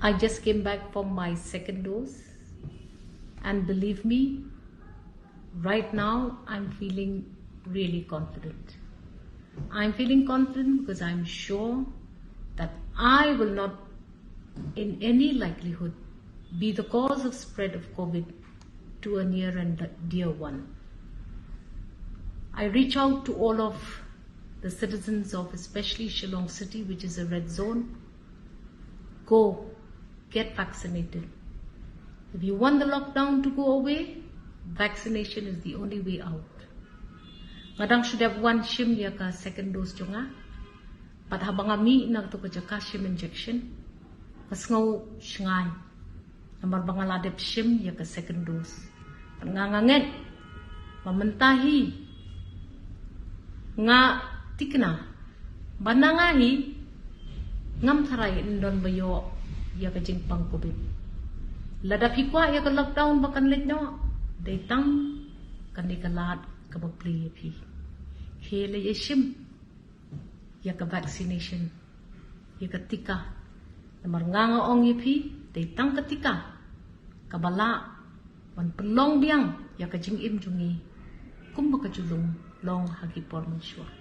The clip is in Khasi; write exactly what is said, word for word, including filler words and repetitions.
I just came back from my second dose, and believe me, right now I'm feeling really confident. I'm feeling confident because I'm sure that I will not, in any likelihood, be the cause of spread of COVID to a near and dear one. I reach out to all of the citizens of especially Shillong City, which is a red zone. Go get vaccinated. If you want the lockdown to go away, vaccination is the only way out. Nga dang shu dep wan shim ïa ka second dose jong nga. Bad haba nga mih na kato ka jaka shim injection, nga sngew shngaiñ namar ba nga la dep shim ïa ka second dose. Bad nga nga ngeit ba mynta hi nga thikna ba na nga hi ngam tharai yn don ba ïoh ïa ka jingpang COVID. Lada phi kwah ïa ka lockdown ba kan leit noh, dei tang kane ka lad kaba plie ïa phi. Khie leit ïa shim ïa ka vaccination, ïa ka tika. Namar nga nga ong ïa phi, dei tang ka tika kaba lah ban pynlong biang ïa ka jingim jong ngi kumba ka ju long ha ki por mynshuwa.